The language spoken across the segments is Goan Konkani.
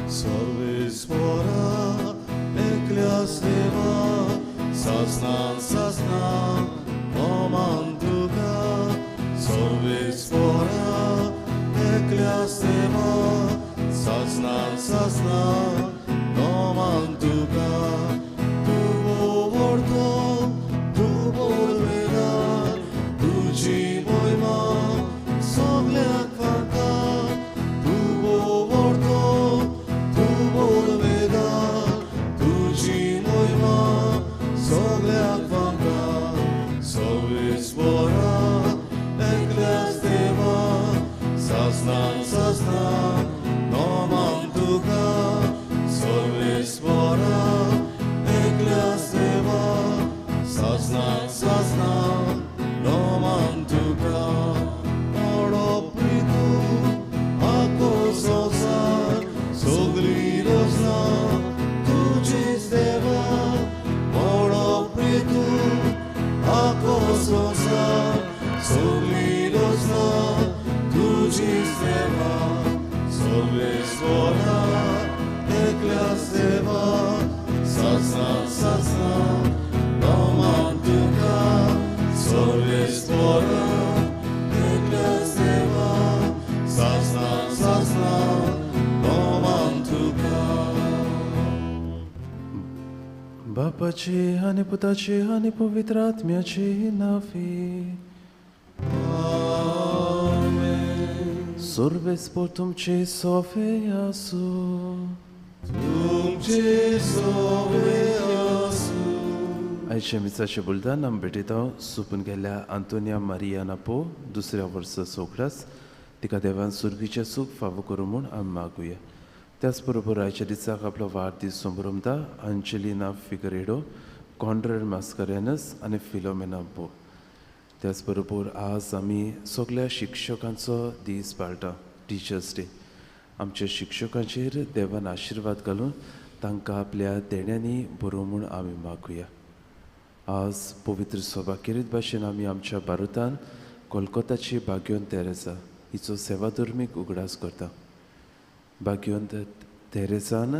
सर्वेस्परा एकल्यास देवा सासनान सासना नोमान तुका सर्वेस्परा एकल्यास देवा सासनान सासना नोमान तुका तूं व्हडलो तूं बरयला तुजी मोहिमा सगल्याक फांका तूं व्हडलो तूं बरयला तुजी मोहिमा सगल्याक फांका सर्वेस्परा एकल्यास देवा सासनान सासना नोमान तुका सर्वेस्परा एकल्यास देवा सासनान सासना नोमान तुका मोडो प्रितू आखो संवसार सगळी रचना तुजीच देवा मोडो प्रितू आखो संवसार सगळी रचना तुजीच देवा सर्वेस्परा एकल्यास देवा सासनान सासना नोमान तुका सर्वेस्परा एकल्यास देवा सासनान सासना नोमान तुका. बापाचे आनी पुताचे आनी पवित्र आत्म्याचे नांवे. आमेन. सर्वेस्पर तुमचे सोफे आसूं. तुमचे सोवे आसूं. आयच्या मिसाचे बलिदान आमी भेटयता सोंपून गेल्ल्या आंतोनिया मारिया नापो दुसऱ्या वर्सा सोगडास तिका देवान सुर्गीचें सूख फावो करूं म्हूण आमी मागुया. त्याच बरोबर आयच्या दिसाक आपलो वाडदीस संभ्रमता अंजलिना फिगरेडो, कॉन्ड्रेड मास्करेनस आनी फिलोमेना बो. त्याच बरोबर आज आमी सगल्या शिक्षकांचो दीस पाळटा, टिचर्स डे. आमच्या शिक्षकांचेर देवान आशिर्वाद घालून तांकां आपल्या देण्यांनी बरोवं म्हूण आमी मागुया. आज पवित्र सभा केरीत भाशेन आमी आमच्या भारतान कोलकोताची भाग्योन तेरेसा हिचो सेवाधर्मीक उगडास करता. भाग्योन तेरेसान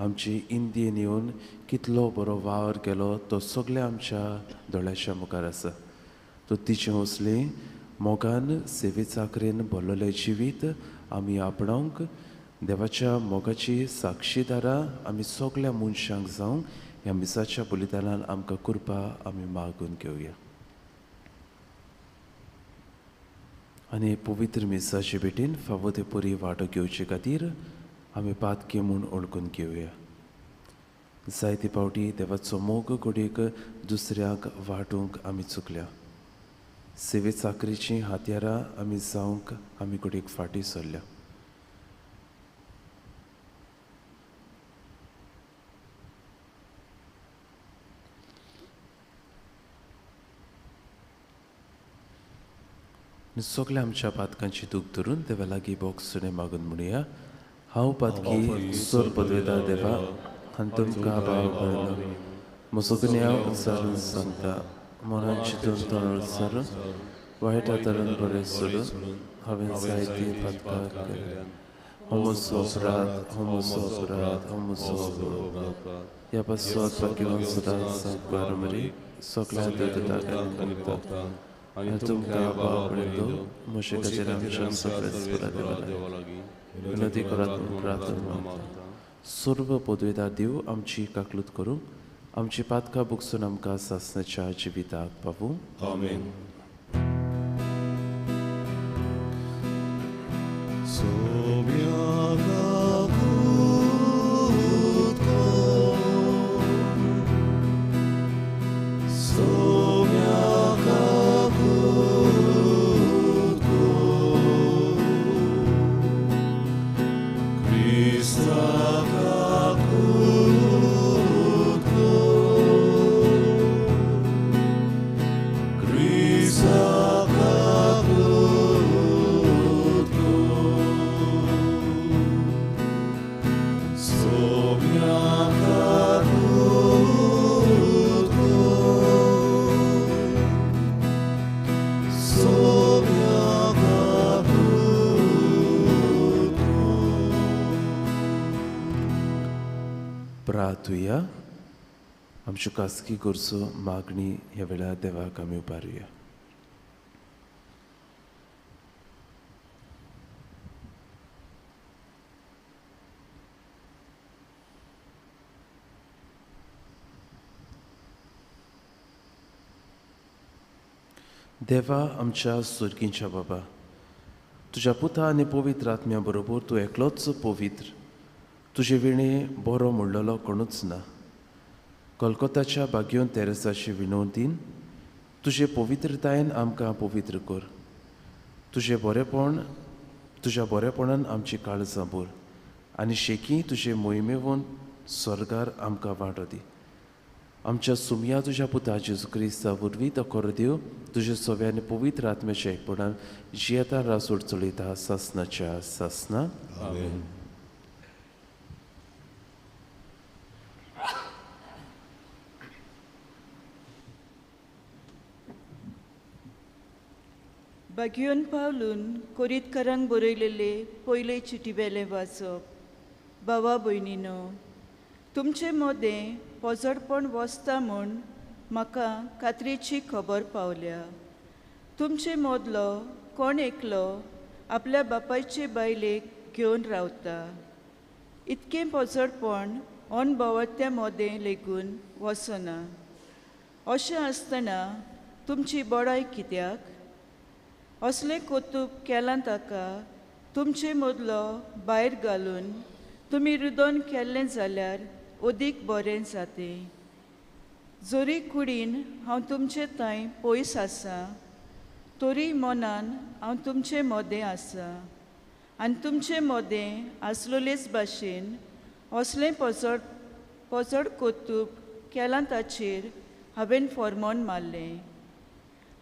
आमची इंदियेन येवन कितलो बरो वावर केलो तो सगळ्या आमच्या दोळ्याच्या मुखार आसा. तो तिचें वसलें मोगान सेवे चाकरेन भरलेलें जिवीत आमी आपणावंक देवाच्या मोगाची साक्षीदारां आमी सगळ्या मनशांक जावंक ह्या मिसाच्या बलिदानान आमकां कृपा आमी मागून घेवया. आनी पवित्र मिसाचे भेटीन फावो ते परी वांटो घेवचे खातीर आमी पातकी म्हूण वळखून घेवया. जायते फावटी देवाचो मोग घडयेक दुसऱ्यांक वांटूंक आमी चुकल्या. सेवे चाकरीचीं हातयारां आमी जावंक आमी घडयेक फाटीं सरल्या. सगल्या आमच्या पातकांची दूख धरून देवा लागीं बोगसणें मागून म्हणुया. हांव पातकी सोर पदवेता देवा आनी तुमकां भाव भयणो म्हजो गुन्यांव उच्चारून सांगता. मनान चिंतून तोंड उच्चारून वायट आदारान बरें सोडून हांवें जायतीं पातकां केल्या. हो म्हजो अपराध, हो म्हजो अपराध, हो म्हजो अपराध. ह्या पासत भाग्यवान सदां सांगपार मरी सगळ्या देवदूतांक आनी भक्तांक आनी तुमकां भाव भयणो म्हजे खातीर आमच्या सगळ्या देवा लागीं विनंती करात म्हूण प्रार्थना मागता. सर्व पदवेदार देव आमची काकलूत करूं आमची पातकां बुगसून आमकां सासणाच्या जिविताक पावूं. आमेन. सोम्या काकूत कर, सोम्या काकूत कर, क्रिस्ता काकूत कर, क्रिस्ता काकूत कर. धुया, आमच्यो खासगी गरजो मागणी ह्या वेळार देवाक आमी उबारुया. देवा आमच्या सुर्गींच्या बाबा, तुज्या पुता आनी पवित्र आत्म्या बरोबर तूं एकलोच पवित्र, तुजे विणें बरो म्हणलेलो कोणूच ना. कोलकोताच्या बागयोन तेरेसाचे विनोदीन तुजे पवित्रतायेन आमकां पवित्र कर. तुजें बरेपण, तुज्या बरेपणान आमची काळजां भर आनी शेकी तुजे मोहिमेवन स्वर्गार आमकां वांटो दी. आमच्या सुमया तुज्या पुता जेजू क्रिस्ता वरवीं तो खरो देव तुजे सव्या आनी पवित्र आत्म्याच्या एकपणान जियेता राजवट चलयता सासनाच्या सासना. आमेन. बागियोन पावलून कोरीतकारांक बरयलेले पयले चिटी वेलें वाचप. बाबा भयणीनो, तुमचे मदें पोजडपण वसता म्हूण म्हाका खात्रेची खबर पावल्या. तुमचे मदलो कोण एकलो आपल्या बापायचे बायलेक घेवन रावता. इतकें पोजडपण अनभवत्या मदें लेगून वचना. अशें आसतना तुमची बडाय कित्याक? असलें कोतूब केलां ताका तुमचे मदलो भायर घालून तुमी रुदोन केल्लें जाल्यार अदीक बरें जातें. जरी कुडीन हांव तुमचे थंय पयस आसा तरी मनान हांव तुमचे मदें आसा आनी तुमचे मदें आसलोलेच भाशेन असलें पजड पजड कोतूब केलां ताचेर हांवें फॉर्मोन मारलें.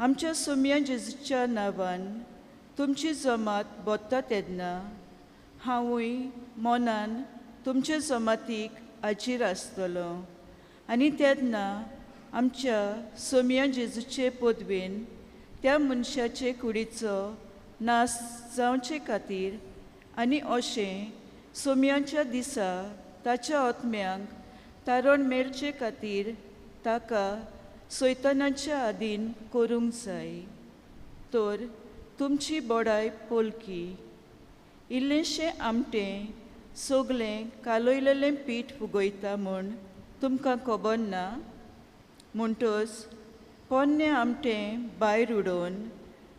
आमच्या सोम्या जेजूच्या नांवान तुमची जमात बोत्ता तेन्ना हांवूय मनान तुमचे जमातीक हाजीर आसतलो आनी तेन्ना आमच्या सोम्या जेजूचे पदवेन त्या मनशाचे कुडीचो नाश जावचे खातीर आनी अशें सोम्याच्या दिसा ताच्या आत्म्यांक तारण मेळचे खातीर ताका सैतानाच्या आदीन करूंक जाय. तर तुमची बडाय पोलकी. इल्लेंशें आमटें सगलें कालयलेलें पीठ फुगयता म्हूण तुमकां खबर ना? म्हणटच पोन्नें आमटें भायर उडोवन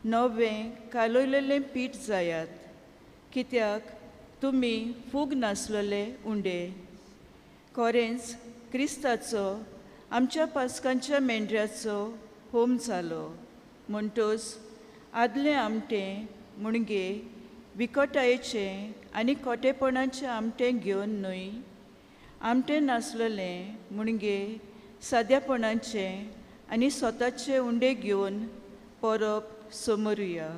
नवें कालयलेलें पीठ जायात, कित्याक तुमी फूग नासलेले उंडे. खरेंच क्रिस्ताचो आमच्या पास्कांच्या मेंढऱ्याचो होम जालो. म्हणटच आदलें आमटें म्हणगे विकटायेचें आनी खोटेपणाचें आमटें घेवन न्हय, आमटें नासलेलें म्हणगे साद्यापणाचें आनी स्वताचे उंडे घेवन परब समरुया.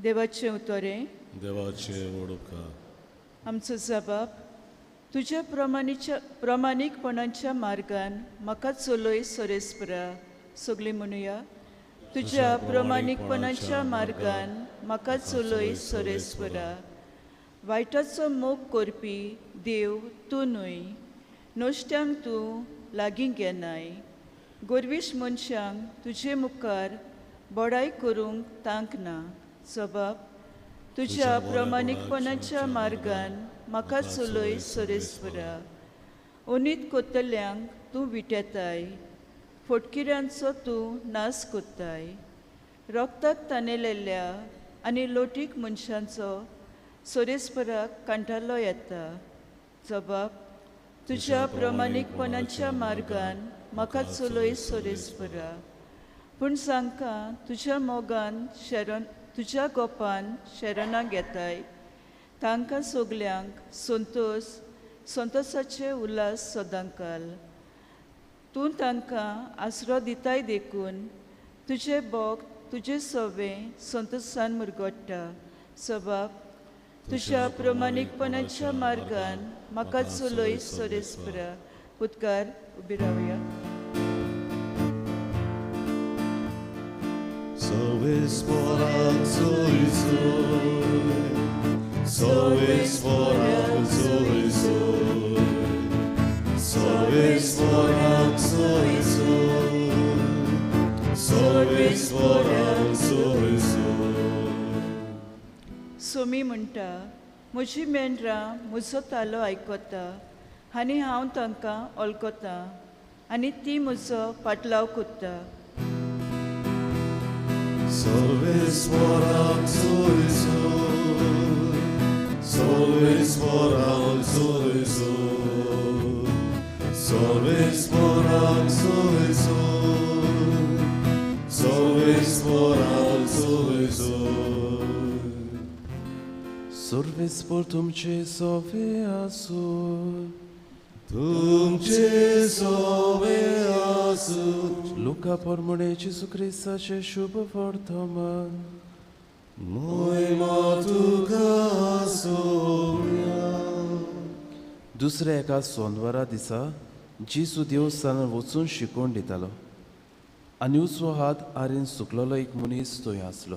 देवाचें उतरें. देवाचें वडोवका. आमचो जबाब तुज्या प्रमाणीकपणाच्या मार्गान म्हाका चलय सोरेस्परा. सगळीं म्हणुया, तुज्या प्रमाणीकपणाच्या मार्गान म्हाका चलय सोरेस्परा. वायटाचो मोग करपी देव तूं न्हय, नश्ट्यांक तूं लागीं घेनाय. गोरवीश मनशांक तुजे मुखार बडाय करूंक तांक ना. जबाब तुज्या प्रमाणीकपणाच्या मार्गान म्हाका चलय सोरेस्परा. अनीत कोत्तल्यांक तूं विटेताय, फटकिऱ्यांचो तूं नाश कोत्ताय. रोगताक तानेलेल्या आनी लोटीक मनशांचो सोरेस्पराक कांठालो येता. जबाब तुज्या प्रमाणीकपणाच्या मार्गान म्हाका चलय सोरेस्परा. पूण जांकां तुज्या मोगान शरण तुज्या गोपान शरणां घेताय तांकां सगल्यांक संतोष संतोषाचे उल्हास सदांकाल. तूं तांकां आसरो दिताय देखून तुजें बोग तुजें सवें संतोषान मुरगट्टा. सबाब तुज्या प्रमाणीकपणाच्या मार्गान म्हाका चलय सोरेस्परा. उदकार उबी रावया. Sois sporan, sois soy, सर्वेस्पराक सोयसूर, सर्वेस्पराक सोयसूर. Somi म्हणटा, म्हजी मेंढरां म्हजो तालो आयकता आनी हांव तांकां वळखता आनी ती म्हजो पाटलाव करता. सर्वेस्पराक सोयसूर, सर्वेस्पराक सोयसूर, सर्वेस्पराक सोयसूर, सर्वेस्पराक सोयसूर. सर्वेस्पर तुमचे सोवे आसूं, तुमचे सोवे आसूं. लुका प्रमाणे जेजू क्रिस्ताचें शुभ वर्तमान. मोहिमा तुका सोम्या. दुसऱ्या एका सोनवारा दिसा जेजू देवस्थानार वचून शिकोवन दितालो आनी उजवो हात आरेन सुकलेलो एक मनीस थंय आसलो.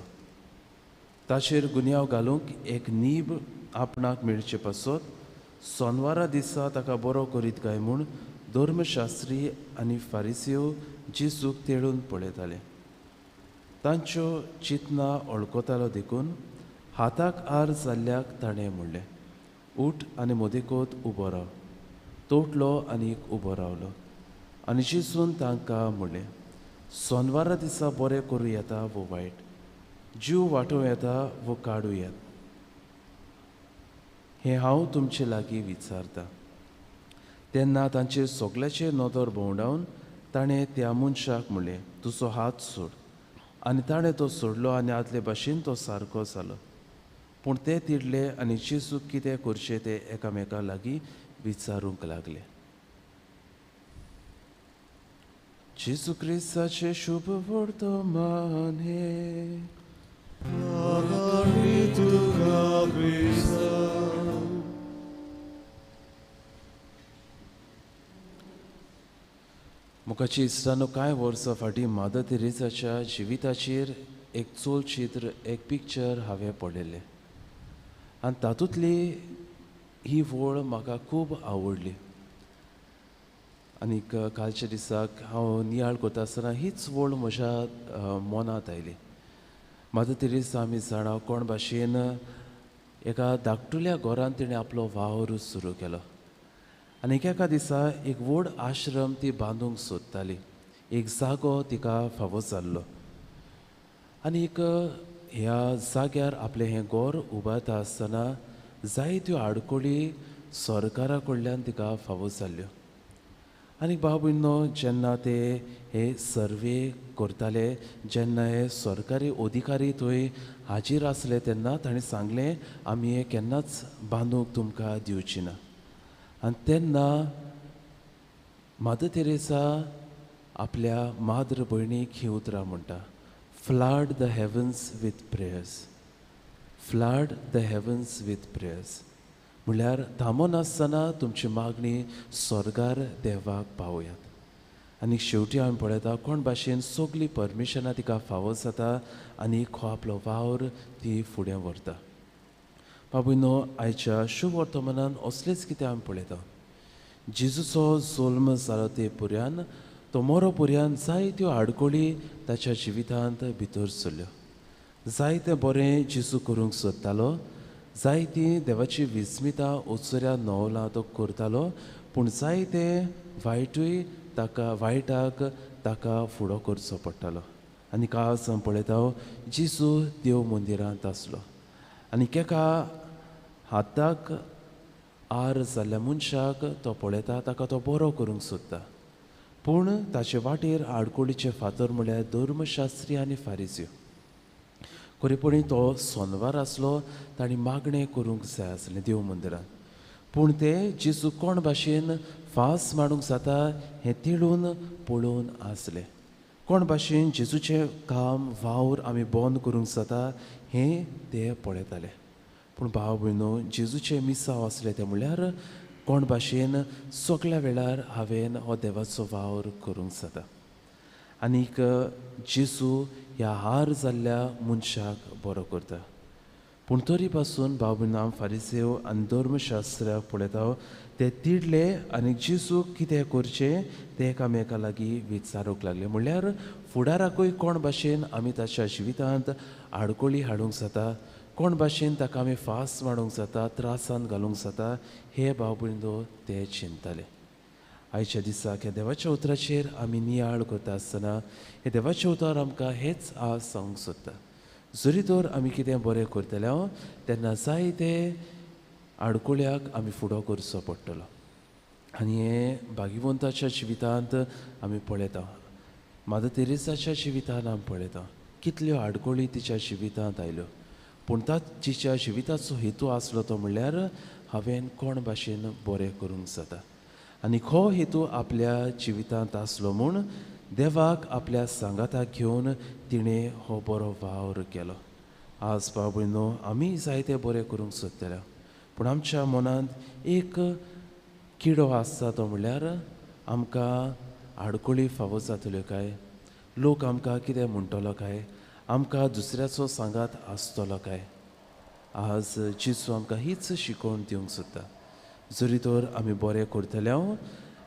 ताचेर गुन्यांव घालूंक एक नीब आपणाक मेळचे पासत सोनवारा दिसा ताका बरो करीत काय म्हूण धर्मशास्त्री आनी फारिसियो जेजूक तेळून पळयताले. तांच्यो चिंतना वळखतालो देखून हाताक आर जाल्ल्याक ताणें म्हणलें, उठ आनी मदेकोत उबो राव. तो उठलो आनी उबो रावलो आनी जेजून तांकां म्हणलें, सोनवारा दिसा बरें करूं येता वो वायट, जीव वांटोवं येता वो काडूं येता, हें हांव तुमचे लागीं विचारतां. तेन्ना तांचेर सगल्याचेर नदर भोंवडावन ताणें त्या मनशाक म्हणलें, तुजो हात सोड. आनी ताणें तो सोडलो आनी आदले भाशेन तो सारको जालो. पूण ते तिडले आनी जेजूक कितें करचें तें एकामेका लागीं विचारूंक लागले. जेजू क्रिस्ताचें शुभ वर्तमान हें. तुका क्रिस्ता. मुखाची इश्टानो, कांय वर्सां फाटीं मादर तेरेसाच्या जिविताचेर एक चलचित्र, एक पिक्चर हांवें पळयलें आनी तातूंतली ही वळ म्हाका खूब आवडली. आनीक कालच्या दिसाक हांव नियाळ करता आसतना हीच वळ म्हज्या मनांत आयली. मादर तेरेसा आमी जाणा कोण भाशेन एका धाकटुल्या घरांत तिणें आपलो वावर सुरू केलो आनी एका दिसा एक व्हड आश्रम ती बांदूंक सोदताली. एक जागो तिका फावो जाल्लो आनीक ह्या जाग्यार आपलें हें घर उबारता आसतना जायत्यो आडखळी सरकारा कडल्यान तिका फावो जाल्ल्यो. आनी भाव भयणो, जेन्ना ते हे सर्वे करताले, जेन्ना हे सरकारी अधिकारी थंय हाजीर आसले तेन्ना तांणी सांगलें, आमी हें केन्नाच बांदूंक तुमकां दिवची ना. आनी तेन्ना मादर तेरेसा आपल्या माद्र भयणीक ही उतरां म्हणटा, flood the heavens with prayers, flood the heavens with prayers. म्हणल्यार थांबनासतना तुमची मागणी स्वर्गार देवाक पावयात. आनी शेवटी आमी पळयता कोण भाशेन सगळीं परमिशनां तिका फावो जाता आनी हो आपलो वावर ती फुडें व्हरता. बाबूनो, आयच्या शुभ वर्तमानान असलेच कितें आमी पळयता. जेजूचो जल्म जालो ते पुऱ्यान तो मरो पुऱ्यान जायत्यो आडखळी ताच्या जिवितांत भितर सरल्यो. जायतें बरें जेजू करूंक सोदतालो, जायतीं देवाची विस्मिता ओचऱ्या नवलां तो करतालो, पूण जायतें वायटूय ताका वायटाक ताका फुडो करचो पडटालो. आनी आज आमी पळयता जेजू देव मंदिरांत आसलो आनी एका हाताक आर जाल्ल्या मनशाक तो पळयता, ताका तो बरो करूंक सोदता, पूण ताचे वाटेर आडखळीचे फातर म्हळ्यार धर्मशास्त्री आनी फारिज्यो. खरेपणी तो सोनवार आसलो, तांणी मागणें करूंक जाय आसलें देव मंदिरांत, पूण ते जेजू कोण भाशेन फास मांडूंक जाता हें तिळून पळोवन आसले. कोण भाशेन जेजूचें काम वावर आमी बंद करूंक जाता हें ते पळयताले. पूण भाव भयणो, जेजूचें मिसांव आसलें तें म्हणल्यार कोण भाशेन सगल्या वेळार हांवें हो देवाचो वावर करूंक जाता. आनीक जेजू ह्या हार जाल्ल्या मनशाक बरो करता. पूण तरी पासून भाव फारिसेव आनी धर्मशास्त्राक पळयता ते तिडले आनी जेजूक कितें करचें तें एकामेका लागीं विचारूंक लागले. म्हणल्यार फुडाराकूय कोण भाशेन आमी ताच्या जिवितांत आडकोळी हाडूंक जाता, कोण भाशेन ताका आमी फास मारूंक जाता, त्रासांत घालूंक जाता, हे भाव भयणींनो ते चिंतताले. आयच्या दिसाक ह्या देवाच्या उतराचेर आमी नियाळ करता आसतना हे देवाचें उतर आमकां हेच आज सांगूंक सोदता. जरी तर आमी कितें बरें करतले तेन्ना जायते आडकोळ्याक आमी फुडो करचो पडटलो. आनी हें भाग्यवंताच्या जिवितांत आमी पळयता, मादर तेरेसाच्या जिवितांत आमी पळयता कितल्यो आडकोळी तिच्या जिवितांत आयल्यो, पूण तिच्या जिविताचो हेतू आसलो तो म्हणल्यार हांवें कोण भाशेन बरें करूंक जाता. आनी हो हेतू आपल्या जिवितांत आसलो म्हूण देवाक आपल्या सांगाताक घेवन तिणें हो बरो वावर केलो. आज भाव भयणींनो आमी जायते बरें करूंक सोदतले, पूण आमच्या मनांत एक किडो आसता तो म्हणल्यार आमकां आडकोळी फावो जातल्यो काय, लोक आमकां कितें म्हणटलो काय, आमकां दुसऱ्याचो सांगात आसतलो काय. आज जेजू आमकां हीच शिकवण दिवंक सोदता. जरी तर आमी बरें करतले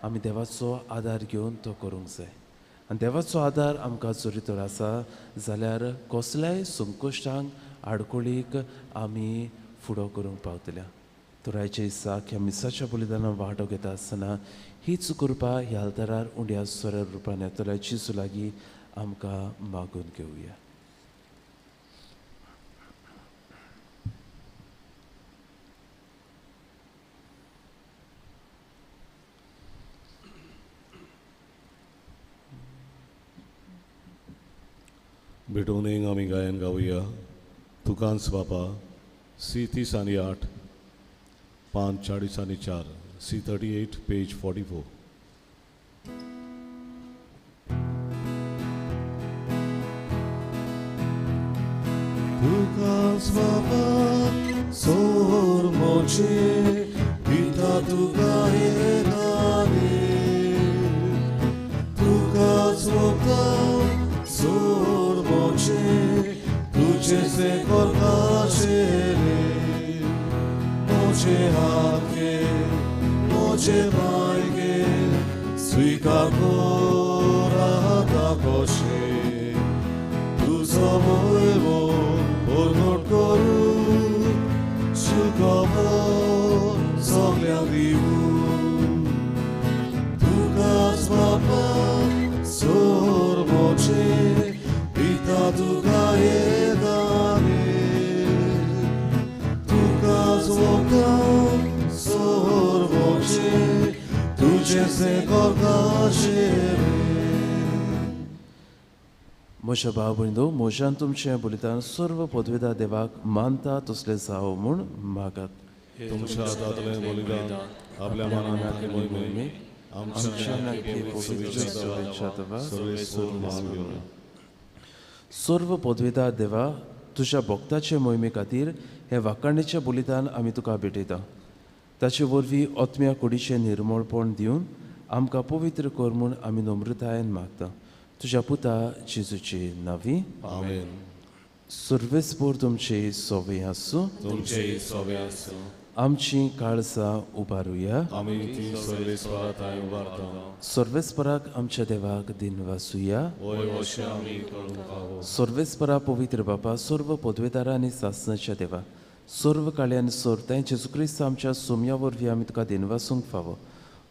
आमी देवाचो आदार घेवन तो करूंक जाय. आनी देवाचो आदार आमकां जरी तर आसा जाल्यार कसल्याय संकश्टांक आडकोळीक आमी फुडो करूंक पावतले. तर आयच्या दिसाक ह्या मिसाच्या बलिदानान वांटो घेता आसतना हीच कृपा ह्या आल्तारार उंड्या स्वरा रुपान येतल्या जेजू लागीं आमकां मागून घेवया. भेटोवणेक आमी गायन गावया तुकांच बापा सी 30 आनी 8 5 40 आनी 4 सी 38 पेज 44. तुकांच बापा सोर मोचे पिता तुका येताले तुकाच वता सोर मोचे तुझे से करकाशे रे मोचे हाके मोचे मायगे स्वीकार कोराता कशे तुझो मोयमो प्रगट करू सुखबर सगळ्यांक दिवू तुकाच बापा सोर मोचे पिता तुका येताले तुकाच वता सोर मोचे तुझे से करकाशे रे. म्हज्या भाव भयणींनो म्हज्यान तुमचें बलिदान सर्व पदवेदा देवाक मानता तसलें जावं म्हूण मागात. तुमच्या हातांतलें बलिदान आपल्या मनाक मोहिमे आमच्या सर्व पदवेदा देवा तुज्या भक्ताचे मोहिमे खातीर हे वाखाणेचें बलिदान आमी तुका भेटयता. ताचे वरवीं आत्म्या कुडीचें निर्मळपण दिवन आमकां पवित्र कर म्हूण आमी नम्रतायेन मागता. तुज्या पुता जेजूचे नांवी आमेन. सर्वेस्पोर तुमचे सोवे आसूं. तुमचे सोवे आसूं. आमची काळजां उबारुया. आमी ती सर्वेस्परा थंय उबारता. सर्वेस्पराक आमच्या देवाक दिनवासुया. वय अशें आमी करूंक फावो. सर्वेस्परा पवित्र बापा सर्व पदवेदारा आनी सासणाच्या देवा सर्व काळी आनी सर्व जेजू क्रिस्त आमच्या सोम्या वरवीं आमी तुका दिनवासूंक फावो.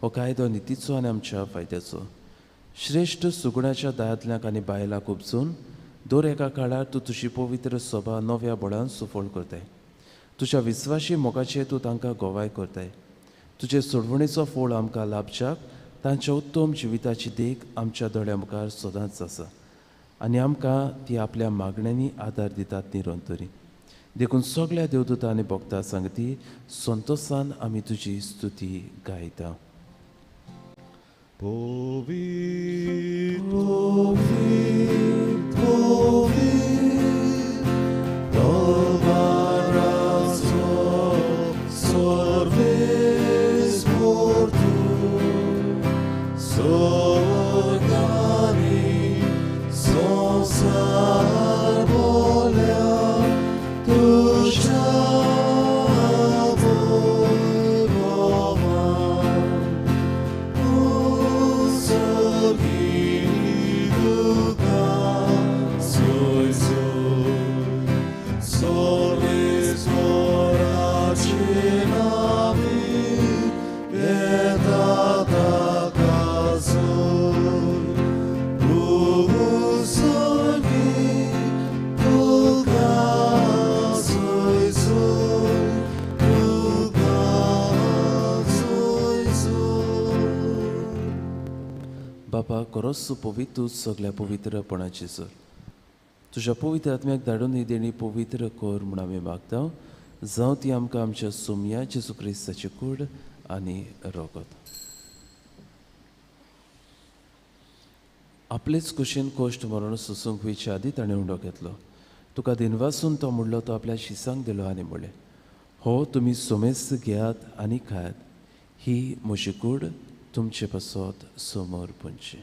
हो कायदो नितीचो आनी आमच्या फायद्याचो श्रेश्ठ सुगुणाच्या दायांतल्याक आनी बायलाक उपजून दर एका काळार तूं तुजी पवित्र सभा नव्या बळान सुफळ करताय. तुज्या विस्वाशी मोगाचें तूं तांकां गवाय करताय. तुजे सोडवणेचो फोळ आमकां लाभच्याक तांच्या उत्तम जिविताची देख आमच्या दोळ्या मुखार सदांच आसा आनी आमकां ती आपल्या मागण्यांनी आदार दितात निरंतरी. देखून सगळ्या देवदूतां आनी भक्तां सांगती संतोसान आमी तुजी स्तुती गायता. पवित्र पवित्र पवित्र दरबाराचो सर्वेस्पर तूं स्वर्गानी संवसार भरल्या तुज्या बापा खरोच तूं पवित्र, सगल्या पवित्रपणाची सर. तुज्या पवित्र आत्म्याक धाडून ही देणी पवित्र कर म्हूण आमी मागता, जावं ती आमकां आमच्या सोमया जेजू क्रिस्ताची कूड आनी रगत. आपलेच कुशीन कोश्ट मरण सोसूंक वयचे आदीं ताणें उंडो घेतलो. तुका दिनवासून तो म्हणलो, तो आपल्या शिसांक दिलो आनी म्हणलें, हो तुमी सोमेस्त घेयात आनी खायात, ही म्हजी कूड तुमचे पासत समोर पुंची.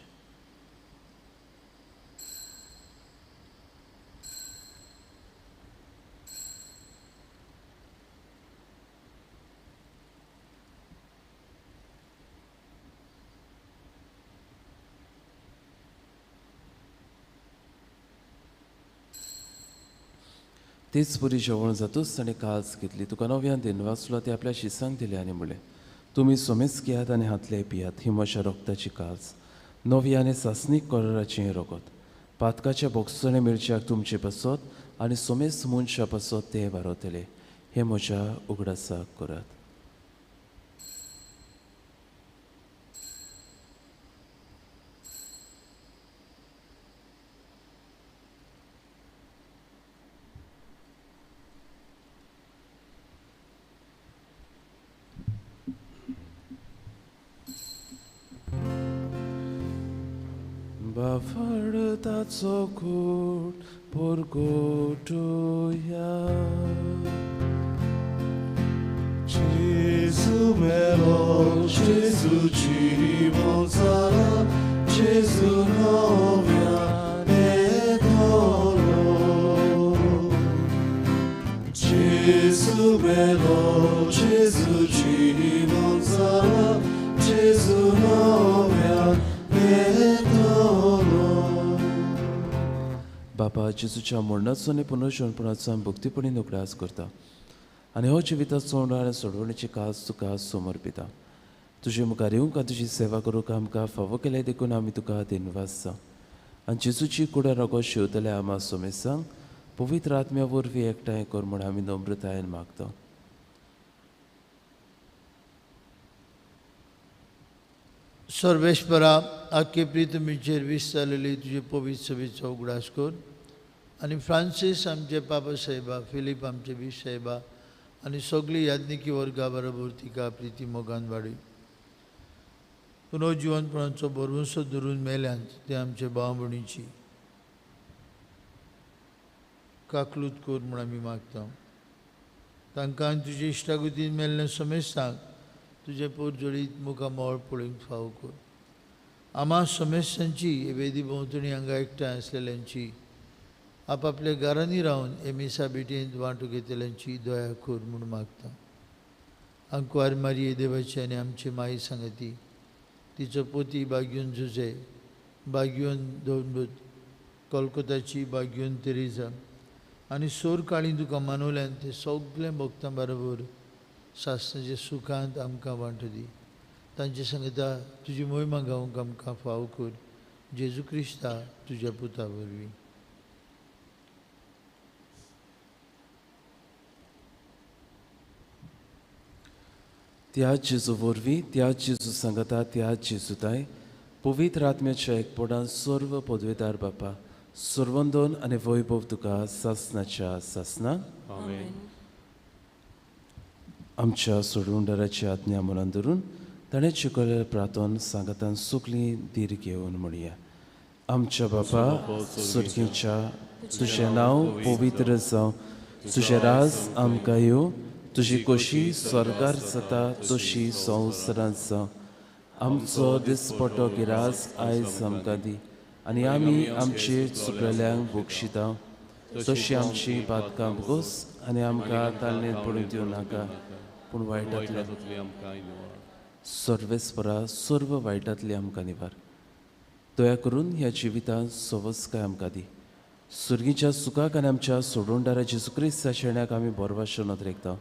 तेच परी जेवण जातूच ताणें काज घेतली, तुका नव्यान दिनवासलो, ते आपल्या शिसांक दिले आनी म्हणलें, तुमी सोमेस घेयात आनी हातले पियात, ही म्हज्या रगताची काज, नवी आनी सासणीक कराराचें रगत, पातकाच्या बोगसणे मिरच्याक तुमचे पासत आनी सोमेस मनशा पासत ते वारवतले, हें म्हज्या उगडासाक करात. बाफडताचो कूट परगटुया, Gesù melo, Gesù ci sarà, Gesù novia e dolo. Gesù melo, Gesù ci sarà, Gesù novia e dolo. बापा जेजूच्या मरणाचो आनी पुनर्जनपणाचो आमी भक्तीपणी उगडास करता आनी हो जिविताचो आनी सोडवणेची काज तुका समर्पिता. तुजे मुखार येवंक आनी तुजी सेवा करूंक आमकां फावो केल्या देखून आमी तुका दिनवासता. आनी जेजूची कुडा रगत शेवतल्या आमा सोमेसांक पवित्र आत्म्या वरवीं एकठांय कर म्हूण आमी नम्रतायेन मागता. सर्वेश्वरा, आख्खे प्रितमीचेर वीस जालेली तुजे पवित्र सभेचो उगडास कर आनी फ्रांसीस आमचे पापा साहेबा, फिलीप आमचे बीस साहेबा आनी सगळी याज्ञिकी वर्गा बरोबर तिका प्रिती मोगान वाडय. पुनर्जिवनपणाचो भरवंसो धरून मेल्यान ते आमचे भाव भयणीची काकलूत कर म्हूण आमी मागता. तांकां आनी तुजे इश्टागतीन मेल्ले समेस्तांक तुजें पोरजोडीत मुखा मोळ पळोवंक फावो कर. आमा समेस्तांची वेदी भोंवतणी हांगा एकठांय आसलेल्यांची, आपापल्या घरांनी रावन हे मिसा भेटेंत वांटो घेतल्यांची दया कर म्हूण मागता. आंकवार मारये देवाची आनी आमची माई सांगती, तिचो पोती बाग्यून जुजे, बाग्यून दोनबूत, कोलकोताची बाग्यून तेरेजा आनी सोर काळी तुका मानवल्यान ते सगळे भक्तां बरोबर सासणाच्या सुखांत आमकां वांटो दी. तांचे सांगता तुजी मोहिमा गावंक आमकां फावो कर, जेजू क्रिस्ता तुज्या पुता वरवीं. त्या जेजू वरवीं, त्या जेजू सांगता, त्या जेजूताय पवित्र आत्म्याच्या एकपणान सर्व पदवेदार बापा, सर्वंदन आनी वैभव तुका सासणाच्या सासना. आमेन. आमच्या सोडवणदाराची आज्ञा मनान धरून ताणें शिकयल्लें प्रार्थन सांगातान सगळीं धीर घेवन म्हणया. आमच्या बापा सुर्गीच्या, तुजें नांव पवित्र जावं, तुजें राज आमकां येवं, तुजी खोशी स्वर्गार जाता तशी संवसारांत जावं. आमचो दिसपटो गिरास आयज आमकां दी आनी आमी आमचे चुकलेल्यांक बक्षिता तशी आमची पातकां भोगोस आनी आमकां तालनेत पडूंक दिवं नाका, पूण वायटांतल्यान सर्वेस्परा सर्व वायटांतली आमकां निवार. दया करून ह्या जिवितांत सवस्काय आमकां दी. सुर्गीच्या सुखाक आनी आमच्या सोडवणदारा जेजू क्रिस्ता शेण्याक आमी बोरवाशो नदरेकता.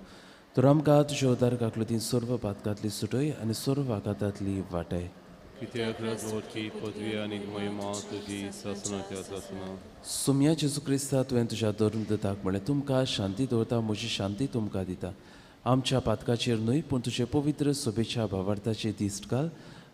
तर आमकां तुज्या उदार काकलुतीन सर्व पातकांतली सुटय आनी सर्व आघातांतली वाटय. सोम्या जेजू क्रिस्ता, तुवें तुज्या धर्म दिताक म्हणलें, तुमकां शांती दवरता, म्हजी शांती तुमकां दिता. आमच्या पातकाचेर न्हय पूण तुजे पवित्र सभेच्या भावार्थाचे दिश्ट घाल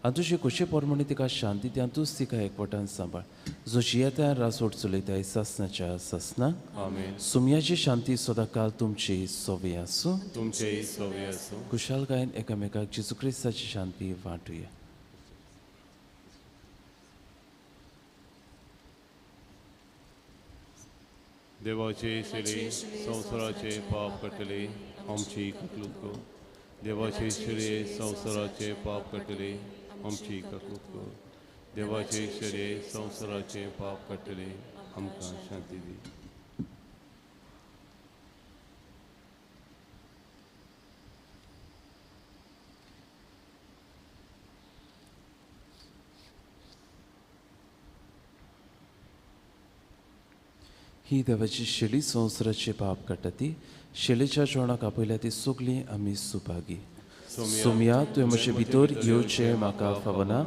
आनी तुजे खोशे प्रमाणे तिका शांती दी आनी तूंच तिका एकवटान सांबाळ जो जियेता रासोट चलयता सासनाच्या सासना. आमेन. सुमयाची शांती सदांकाल तुमची सोवी आसूं. तुमचेय सोवी आसूं. खुशालकायेन एकामेकाक जेजू क्रिस्ताची शांती वांटुया. देवाचे शिले संवसाराचे पाप काडटले आमची ककलूत कर. देवाचे शिले संवसाराचे पाप काडटले आमची ककलूत कर. देवाचे शिले संवसाराचे पाप काडटले आमकां शांती दी. ही देवाची शेली संवसाराचे पाप काडटा ती शेलीच्या जेवणाक आपयल्या ती सगळीं आमी सुभागी. सोमया तुवें म्हजे भितर येवचें म्हाका फावना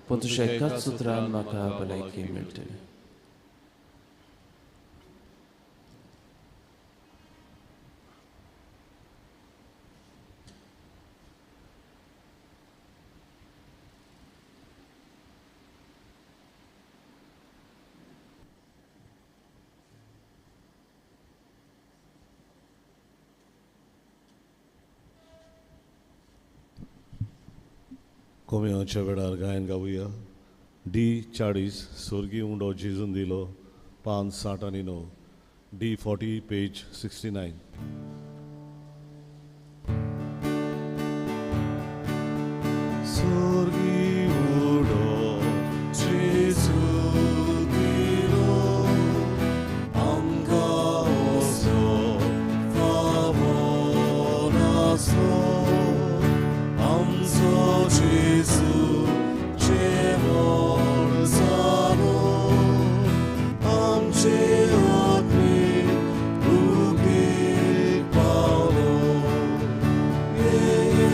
पूण तुज्या एकाच सुत्रान म्हाका भलायकी मेळटली. कोम्याच्या वेळार गायन गावया. डी 40 स्वर्गीय उंडो जेजून दिलो पान 60 आनी 9. डी 40 पेज 69. स्वर्गीय उंडो जेजू दिलो आमकां असो फावो नासलो आमचो जेजू जेवण जालो आमचे आत्मीक भुकेक पावलो. ये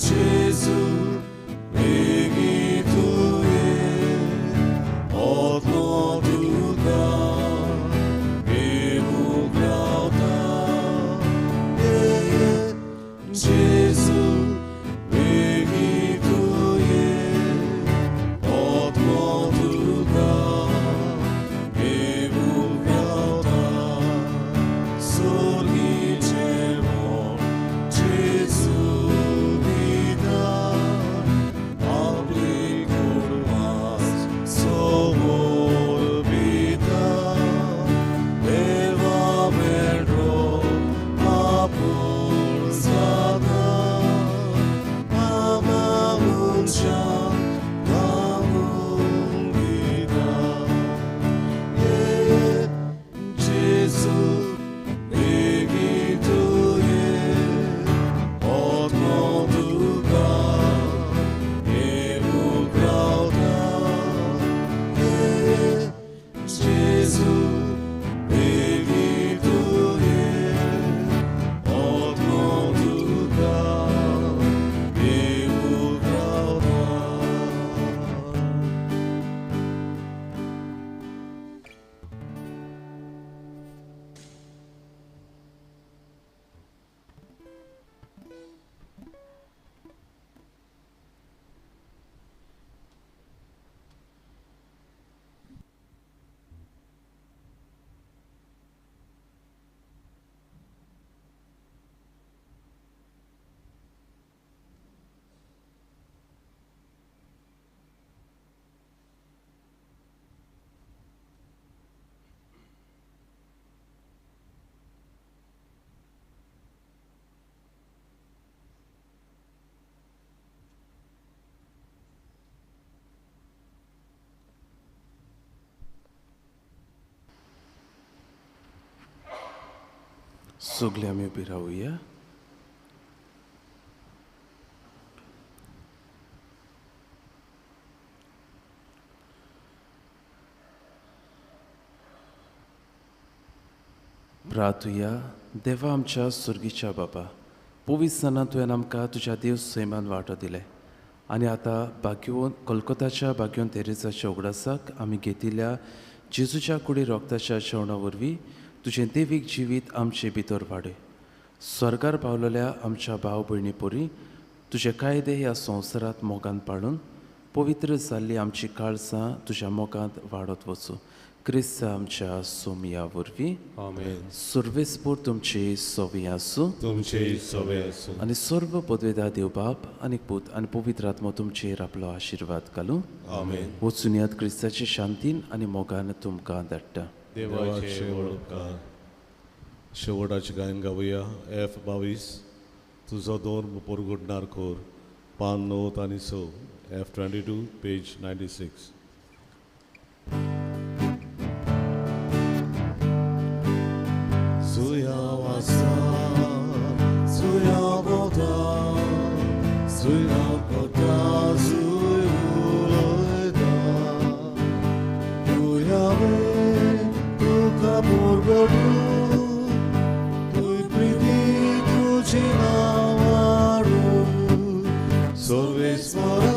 जेजू बेगीन तुवें आत्मो तुका घेवंक रावता. ये जेजू बेगीन तुवें आत्मो तुका घेवंक रावता. स्वर्गीय जेवण जेजू दिता आपली कुडवास समोर पिता. देवा मेळ्ळो आपूण जाता आमा मनशाक धांवून दिता. ये जेजू बेगीन तुवें आत्मो तुका घेवंक रावता. ये जेजू बेगीन तुवें आत्मो तुका घेवंक रावता. सगळे आमी उबी रावया. प्रार्थुया. देवा आमच्या सुर्गीच्या बाबा, पवित्र तुवें आमकां तुज्या देव सैमान वांटो दिले आनी आतां भाग्यवन कोलकोताच्या भाग्यवन तेरेजाच्या उगडासाक आमी घेतिल्ल्या जेजूच्या कुडी रोगताच्या जेवणा वरवीं तुजें देवीक जिवीत आमचे भितर वाडय. स्वर्गार पावलेल्या आमच्या भाव भयणी पोरी तुजे कायदे ह्या संवसारांत मोगान पाळून पवित्र जाल्ली आमची काळजां तुज्या मोगांत वाडत वचूं. क्रिस्त आमच्या सोमया वरवीं. आमेन. सर्वेस्पोर तुमची सवी आसूं. तुमचे सवे आसूं. आनी सर्व पदवेदा देव बाप आनी पूत आनी पवित्र आत्मो तुमचेर आपलो आशिर्वाद घालूं. आमेन. वचून यात क्रिस्ताचे शांतीन आनी मोगान तुमकां धाडटा. देवाचे देवाचे उपकार. शेवटाचें गायन गावया एफ 22 तुजो दोन पोरगुटणार कोर पान 9 आनी 6 एफ 22 पेज 96. सुया वासा सुया बोता सुया कोता सुय उलयता तुयावे तुका पोरगडू तुय प्रिती तुजी नावारू सर्वेस्परा.